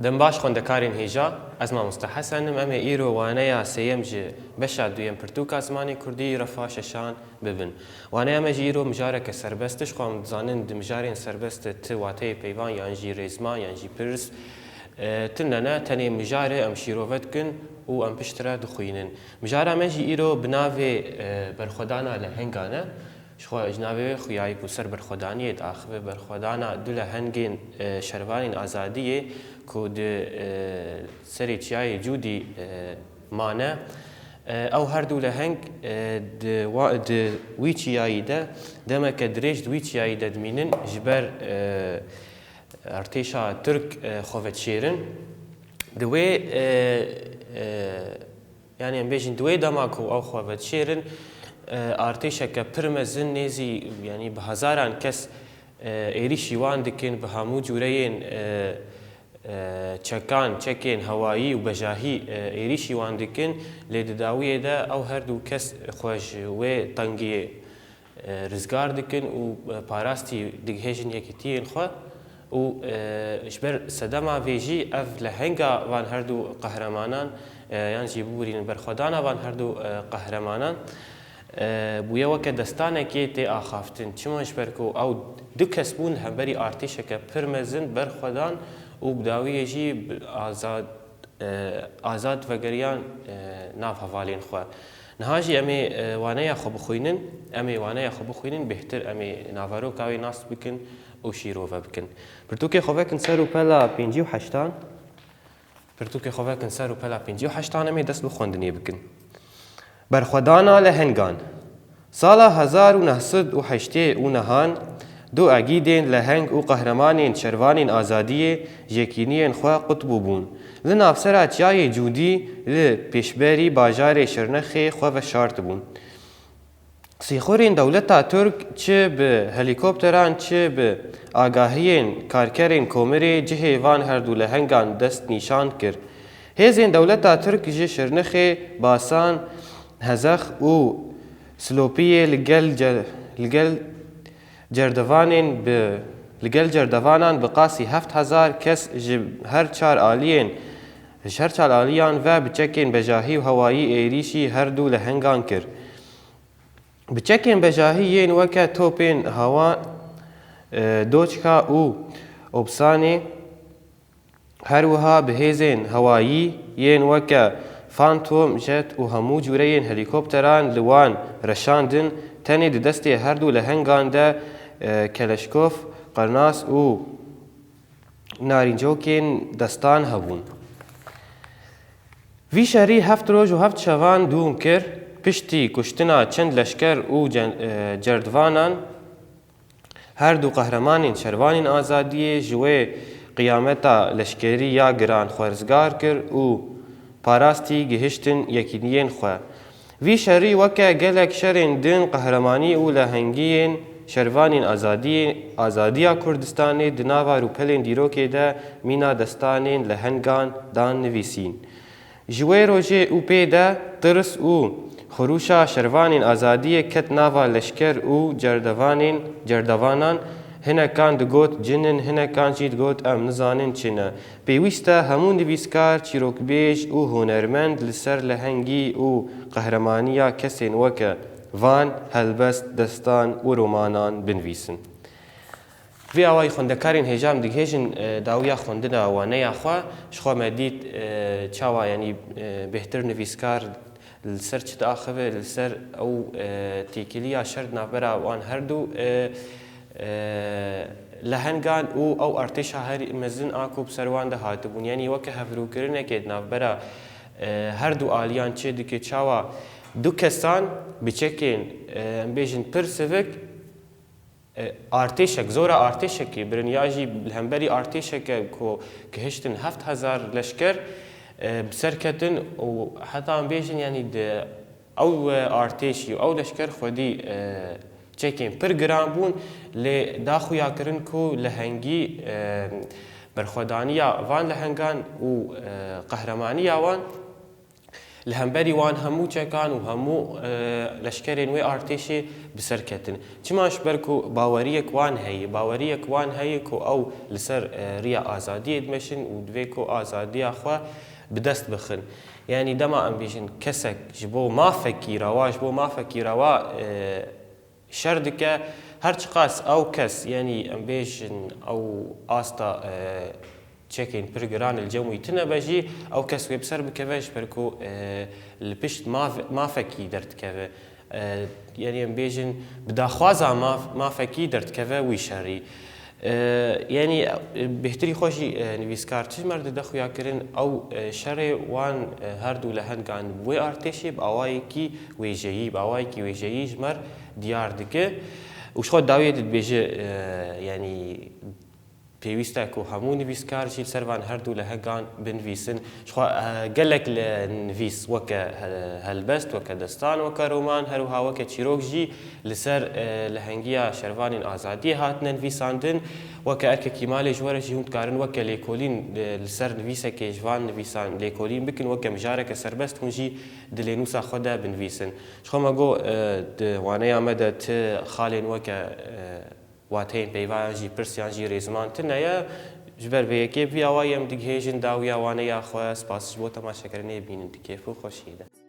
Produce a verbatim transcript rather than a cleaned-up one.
Dem baş xwendekarên hêja, ez Mamoste Hesen im. Em ê îro waneya sêyem ji beşa duyem pirtûka zimanê kurdî refa şeşan bibin. Waneya me jî îro mijareke serbest e. Ji xwe em dizanin di mijarên serbest de ti wateyê peyvan yan jî rêzma yan jî pirs, e, tune ne, tenê mijar e, em şîrove dikin û em piştre dixwînin. Mijara me jî îro bi navê, e, Berxwedana Lehengan e. Ji xwe, ji navê wê xuyayî ku ser berxwedaniyê diaxive, berxwedana du lehengên, e, şervanên azadiyê ku di, e, serê çiyayê Cûdî, e, mane. E, ew her du leheng, e, di wa-, di wî çiyayî de, demeke dirêj di wî çiyayî de dimînin, ji ber, e, artêşa Tirk, e, xwe vedişêrin. Di wê, e, e, Yanî em bêjin, di wê dema ku ew xwe vedişêrin, e, artêşeke pir mezin nêzî, yanî bi hezaran kes, e, êrîşî wan dikin, bi hemû cûreyên, e, e, çekan, çekên hewayî û bejahî, e, êrîşî wan dikin, lê di dawiyê de ew her du kes xwe ji wê tengiyê e, rizgar dikin û, e, parastî digihêjin yekîtiyên xwe û, e, ji ber sedema vê jî ev lehenga van her du qehremanan, e, yan jî bibûrînin berxwedana van her du, e, qehremanan, e, bûye weke destanekê tê axaftin. Çima? Ji ber ku ew du kes bûn li hemberî artêşeke pir mezin berxwedan û bi dawiyê jî bi azad e, azad vegeriyan, e, nav hevalên xwe. Niha jî em ê, e, waneya xwe bixwînin, em ê waneya xwe bixwînin, bêhtir em ê naveroka wê nas bikin û şîrove bikin. Pirtûkê xwe vekin ser û pela pêncî û heştan. Pirtûkê xwe vekin ser û pela pêncî û heştan, em ê dest bi xwendinê bikin. Berxwedana lehengan. Sala hezar û neh sed û heştê û nehan du egîdên leheng û qehremanên şervanên azadiyê ji yekîniyên xwe qut bûbûn. Li navsera çiyayê Cûdî li pêşberî bajarê Şirnexê xwe veşartibûn. Sîxurên dewleta Tirk çi bi helîkopteran çi bi agahiyên karkerên komirê cihê van her du lehengan dest nîşan kir. Hêzên dewleta Tirk ji Şirnexê Basan, Hezex û Silopiyê li gel ce-, li gel cerdevanên bi, li gel cerdevanan bi qasî heft hezar kes ji her çar aliyên, ji her çar aliyan ve bi çekên bejahî û hewayî êrîşî her du lehengan kir. Bi çekên bejahî yên weke topên hewa, e, doçka û opsanê, her wiha bi hêzên hewayî yên weke Phantom Jet û hemû cûreyên helîkopteran li wan reşandin, tenê di destê her du lehengan de, e, keleşkof, qernas û narîncokên destan hebûn. Vî şerî heft roj û heft şevan dûm kir, piştî kuştina çend leşker û cen-, e, cerdvanan, her du qehremanên şervanên azadiyê ji wê qiyameta leşkerî ya giran xwe rizgar kir û parastî gihiştin yekîniyên xwe. Vî şerî weke gelek şerên din qehremanî û lehengiyên şervanên azadiyê, azadiya Kurdistanê di nava rûpelên dîrokê de mîna destanên lehengan dan nivîsîn. Ji wê rojê û pê de tirs û xurûşa şervanên azadiyê ket nava leşker û cerdevanên, cerdevanan, hinekan digot cin in, hinekan jî digot em nizanin çi ne. Pêwîst e hemû nivîskar, çîrokbêj û hunermend li ser lehengî û qehremaniya kesên weke van helbest, destan û romanan binivîsin. Vê awayî xwendekarên hêja em digihêjin, e, dawiya xwendina waneya xwe. Ji xwe me dît, e, çawa, yanî, e, bêhtir nivîskar li ser çi diaxive, li ser ew, e, têkiliya şer di navbera wan her du, e, e, lehengan û ew artêşa herî mezin a ku bi ser wan de hatibûn. Yanî weke hevrûkirinekê di navbera, e, her du aliyan çêdike, çawa du kesan bi çekên, e, em bêjin pir sivik, e, artêşek, zora artêşekê birin ya jî li hemberî artêşeke ku gihiştin heft hezar leşker, e, bi ser ketin û heta em bêjin, yanî di ew, e, artêşî û ew leşker xwedî, e, çekên pir giran bûn, lê da xuya kirin ku lehengî, e, berxwedaniya van lehengan û, e, qehremaniya wan Li hemberî wan hemû çekan û hemû, e, leşkerên wê artêşê bi ser ketin. Çima? Ji ber ku baweriyek wan heye, baweriyek wan heye ku ew li ser, e, riya azadiyê dimeşin û divê ku azadiya xwe bi dest bixin. Yanî dema em bêjin kesek ji bo mafekî rewa, ji bo mafekî rewa, e, şer dike, her çiqas ew kes, yanî em bêjin ew asta, e, çekên pir giran li cem wî tune be jî, ew kes wê bi ser bikeve, ji ber ku, e, li pişt maf-, mafekî derdikeve. E, yanî em bêjin bi daxwaza maf-, mafekî derdikeve wî şerî. E, yanî, e, bêhtirî xwe jî, e, nivîskar çi ji me re dide xuyakirin, ew, e, şerê wan, e, her du lehengan wê artêşê bi awayekî wêjeyî, bi awayekî wêjeyî ji me re diyar dike. Û ji xwe dawiyê dibêje, e, yanî pêwîst e ku hemû nivîskar jî li ser van her du lehengan binivîsin. Ji xwe, e, gelek li nivîs weke he-, helbest, weke destan, weke roman, her wiha weke çîrok jî li ser, e, lehengiya şervanên azadiyê hatine nivîsandin. Weke erkekî malê ji we re jî hûn dikarin weke lêkolîn, e, li ser nivîsekê ji van nivîsan lêkolîn bikin, weke mijareke serbest hûn jî di lênûsa xwe de binivîsin. Ji xwe me got, e, di waneya me de ti xalên weke, e, wateyên peyva yan jî pirs yan jî rêziman tune ye. Ji ber vê yekê bi vî awayî em digihêjin dawiya waneya xwe. Spas ji bo temaşekirinê, bînin di kêf û xweşiyê de.